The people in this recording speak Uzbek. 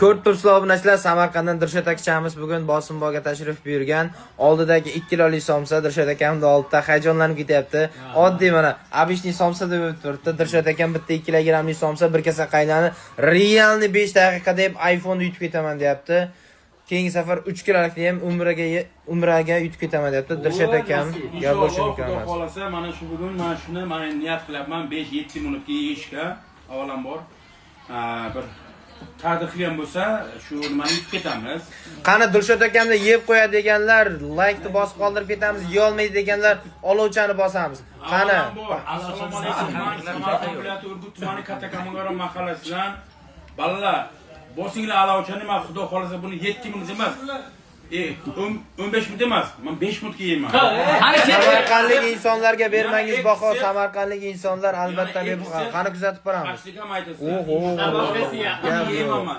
Ko'rib turibsizlar, obunachilar, Samarqanddan Dilshod akamiz bugun Bosimboga tashrif buyurgan. Oldidagi 2 kiloli somsa Dilshod akamni oldida hayajonlanib ketyapti. Oddiy mana обычный somsa deb o'tib turibdi. Dilshod akam bitta 2 kilogrammli somsa, bir kasa qaynani реальный 5 daqiqa deb iPhone yutib ketaman deyapti. Keyingi safar 3 kilolikni ham umraga yutib ketaman deyapti. Dilshod akam gap bo'lishi Inshaalloh, mumkin Xudo emas. Xohlasa, mana shu bugun mana shuni mana niyat qilyapman 5-7 minutga yeyishga avvalambor. Bir taqdir qilgan bo'lsa, shu nimani yutib ketamiz. Qani, Dilshod akamni yeb qo'yadi deganlar laykni bosib qoldirib ketamiz, yeyolmaydi deganlar olovchani bosamiz. Qani? Avvalambor, assalomu alaykum. Man Samarqand viloyati Urgut tumani Katta Kamangaron mahallasidan. Bolalar, bosinglar alovchani, man Xudo xohlasa buni 7 minut emas. 15 minut emas, man 5 minutga yeyman. Samarqandlik insonlarga bermangiz baho, samarqandlik insonlar albatta bebaho. Qani, kuzatib boramiz. Ashlik ham aytasiz. Oho. Buni Gap yo'q. yeyman man.